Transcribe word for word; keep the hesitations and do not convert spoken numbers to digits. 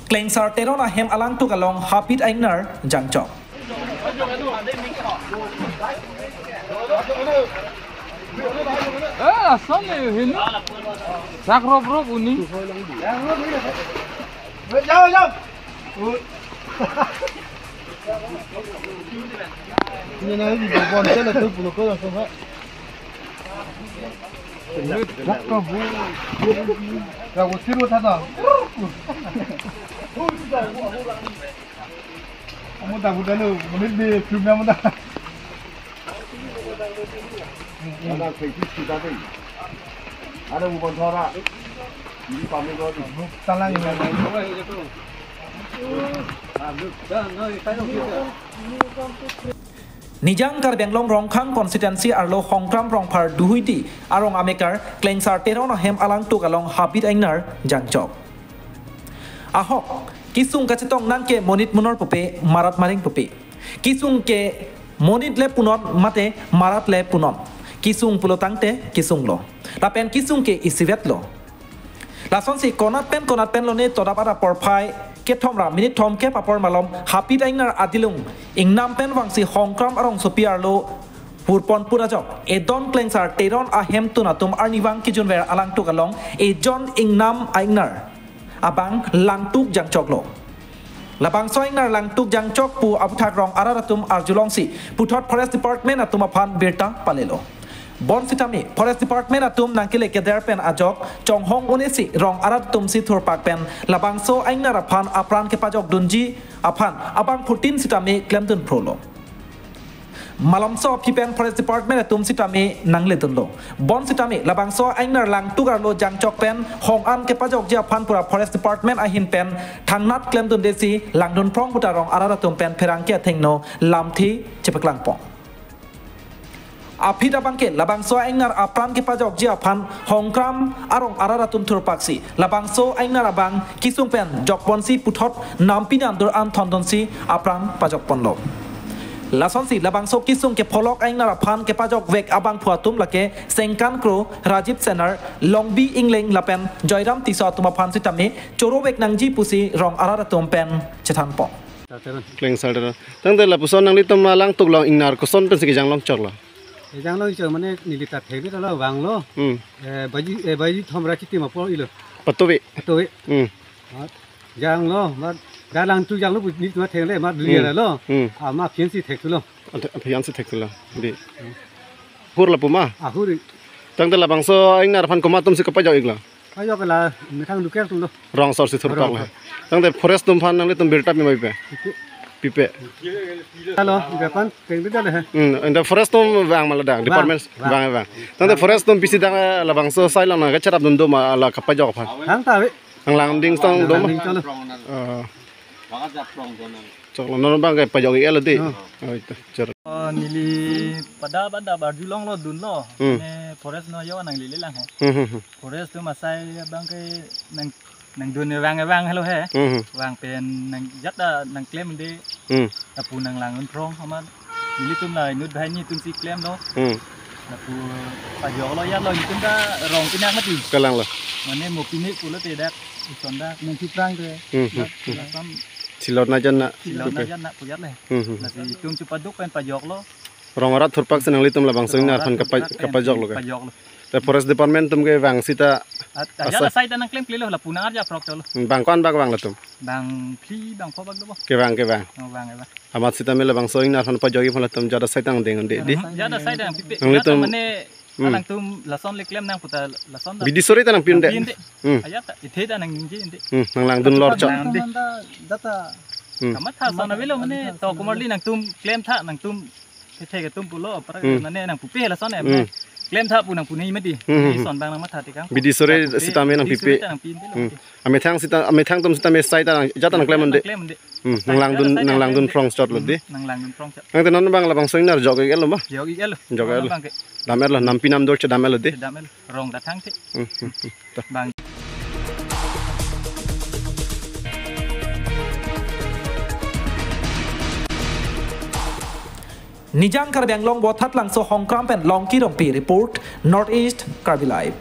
Klengsar Teron ahem alangtuk along habit a-ingnar jangchok. Eh, asal le hini. Sak rop rop uni. Amu ta buta lo, menit di film amu ta. Ada kayak itu sudah deh. Ada bukan suara. Ini pamit lo di. Talang. Nijang Karbi Anglong Rongkhang constituency arlo Hongkram Rongphar Duhuidi arong amekar Klengsar Teron ahem alangtuk along habit a-ingnar jangchok. Ahok, kesung kachetong nang ke monit monor pupe, marat maring pupe. Kesung ke monit le punon mate marat le punon. Kesung pulo tangte kesung lo. Lapen kesung ke isivet lo. Lasonsi konat pen konat pen lone todap ara porphai kethom ra minit thomkep apor malom habit a-ingnar adilung ingnam pen vangsi Hongkram arongsopi arlo purpon pura jok edon Klengsar Teron ahemtun atum arnivang kejunver alangtuk along ejon ingnam a-ingnar abang langtuk jangchoklo. Labangso a-ingnar langtuk jangchok pu aputhak rong arat atum arjulongsi puthot Forest Department atum aphan birta palelo. Bonsitame Forest Department atum nangkele keder pen ajok chonghong un-esi rong arat atumsi thurpak pen labangso a-ingnar aphan apran kepajokdunji aphan abangphutin sitame klemdun phrolo. Malomso aphi pen Forest Department atum sitame nangledunlo. Bonsitame labangso a-ingnar langtuk arlo jangchok pen hong an kepajokji aphan pura Forest Department ahin pen thangnat klemdundesi langdun phrong puta rong arat atum pen pherangke athengno lamthe chepaklangpon. Aphi ta abangke labangso a-ingnar apran kepajokji aphan Hongkram arong arat atum thurpaksi labangso a-ingnar abang kesung pen jokponsi puthot nampi nandur an thondunsi apran pajokponlo. Lasonsi labangso kesung kepholok a-ingnar aphan kepajokvek abangphu atum lake Sengkan Kro, Rajib Senar, Longbi Ingleng lapen Joyram Tisso atum aphan sitame chorovek nangji pusi rong arat atum pen chethanpon. Klengsar Teron. Tangte lapuson nanglitum alangtuk along ingnar koson pensi kejang longchoklo? Kejang longchok mane neli ta thekdet lo vanglo. Hmm. Eh, baji, eh, baji thom ra chitim apor ilo. Patuwi. Patuwi. Hmm. Mat janglo, mat dalang tu janglo, ni tu thekle, mat Hmm. liya lo. Hmm. Ama aphi ansi theklo. Ante aphi ansi theklo. Di. Hmm. Hur lapu ma? Ah, hur. Tangte labangso ingnar aphan komat atumsi kepajok-iklo? Kepajok la methang local atum lo. Rong asor si thurpak Rong la. asor. Tangte forest atum aphan nanglitum birta pi ma pipe? Pipe. Pipe. Halo, ibe aphan tengdi dale he. Hmm, ante forest atum vang ma ladak, Vang, department vang. vang, vang. Tangte Vang. forest atum pisi dak labangso asai along nangkacharapdun do ma la kepajok aphan? Hang ta ave. Nanglang ding tong do ma? Nanglang ding tong. Oh. Choklo, non abang kepajok-iklo di. Oh. Oh, itu, cer. Oh, neli pada pada arjulonglo dunlo. Hmm. Ne forest atum yo nanglele lang he. Hmm, hmm, hmm. Forest atum asai abangke nang nangdun vang vang helo he. Hmm, hmm. Vang pen nang jat ta nangklemde. Hmm. Lapu nanglangdun phrong amat. Nelitum la inut banghini atumsi klemlo. Hmm. Lapu pajoklo ya lo itum ta rong pinak mati. Kalanglo. Mane mo pinik pulote dak ison dak nangkiprang ke. Hmm, hmm, Dak hmm. lasam Silor najan na. silor Oke. najan na puyat le. Hmm, hmm. Lasi itum chepaduk pen pajoklo. Rong arat thurpaksi nanglitum labangso ingnar aphan Rong arat kapa-, thurpak pen kepajoklo ke. pajoklo. Te forest department atum kevang sita At, ajat Asa. asai ta nangklemklelo lapu nang arja phrok cholo. Bang ko-an bak vang latum? Bang phli bang pho bak dobo. Kevang, kevang. Oh, vang, vang. Amat sitame labangso ingnar aphan pajokji aphan latum jat asai ta nangdeng un-e di. Hmm, jat asai ta nangpipe. Nanglitum Jat mane Hmm. alangtum lason le klem nang puta lason ta. Bidi sore ta nangpi un-e. Nangpi un-e. Hmm. Ajat ta ithe ta nangningje un-e. Hmm, nanglangdun lor chok. Nang di. Data. Hmm. Kamatha son avelo mane to komarli nangtum klemtha nangtum kethe ketum pulo para Hmm. mane nangpupe lason em. Hmm. Klemtha pu nangpu ni mati. Hmm, hmm, hmm. Son abang nangmatha tekang. Bidi sore Nangpupe, sitame bidi nangpipe. sore ta nangpi un-e lo. Hmm. Amethang sita, amethang atum sitame asai ta nang, jat ta nangklem un-e. Nangklem un-e. Hmm, nanglangdun, Asai ta nanglangdun nangklem un-e. phrong chotlo di. Hmm, nanglangdun phrong chot. Tangte non abang labangso ingnar jok-iklo ma? Jok-iklo. Jok-iklo. Abang ke. Dam-iklo, nampi namdur chedam-iklo di. Chedam-iklo. Rong ta thangthe. Hmm, hmm, hmm. Ta. Bang. Nijang Karbi Anglong Vothatlangso Hongkram pen Longki Rongpi report, North East Karbi Live.